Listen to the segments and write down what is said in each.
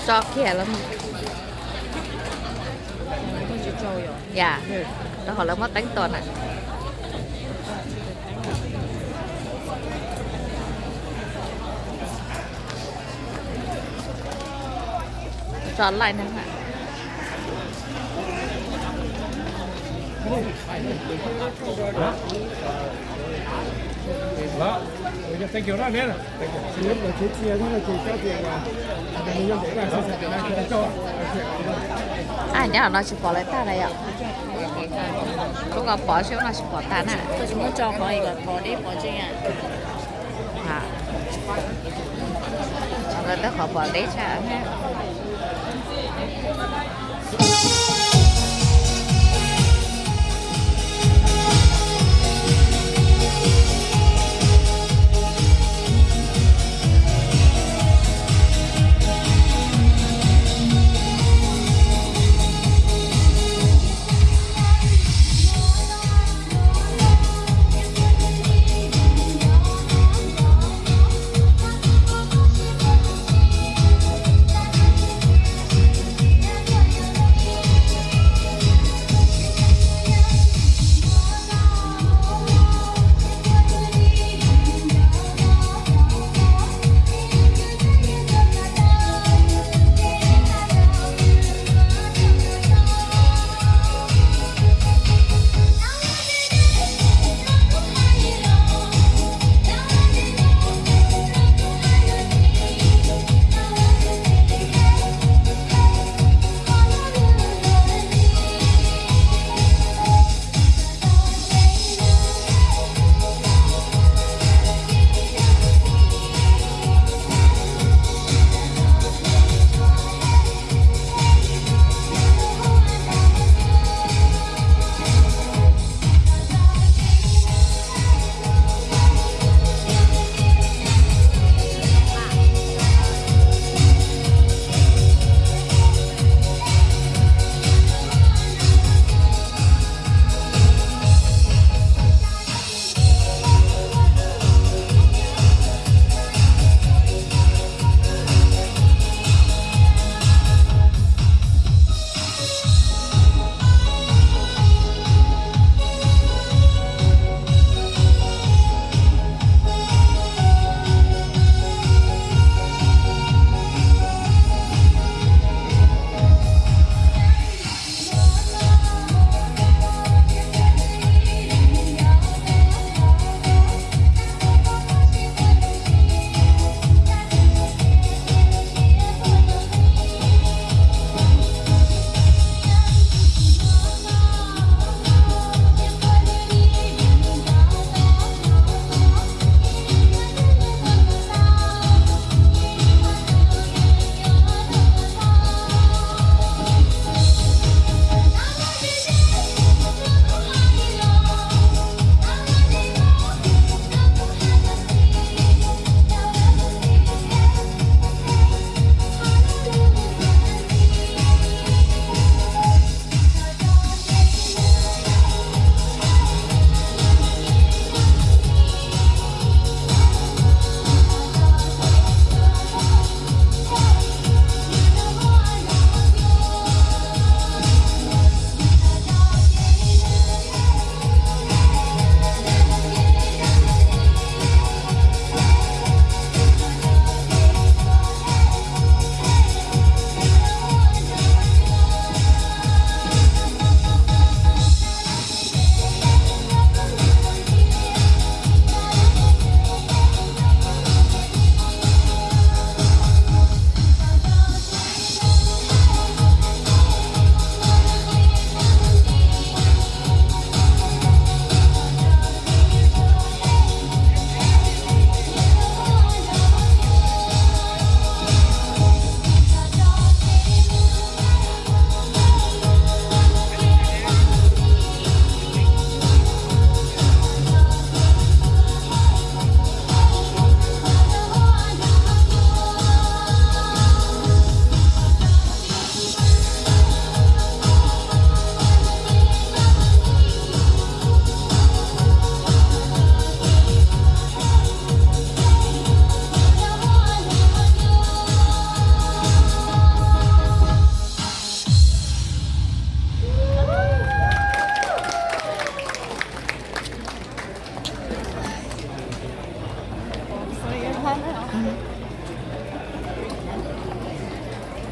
Tso kiag lawm. Yam, rau qhov lawv muab teeb tua na. Tso laij na. Nyob no tsis pom lawv tag na yom. Lub ko pom xwb, no tsis pom tag na. Tsis muab tso qhov kom thov deb pov tseg. Lawv tab qhov pom deb tshaj.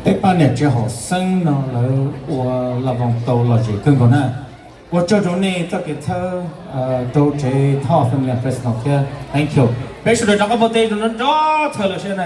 Peb pab niam tsev hauv xeeb no lawv ua la voos tau lom zem kawg nkaus na. Ua tsaug rau nej txoj kev txhawb rau tsev thoj Family Fresno thiab thank you. Peb sawv daws rov qab npau tej rau nrov nrov txhawm lawm seb na.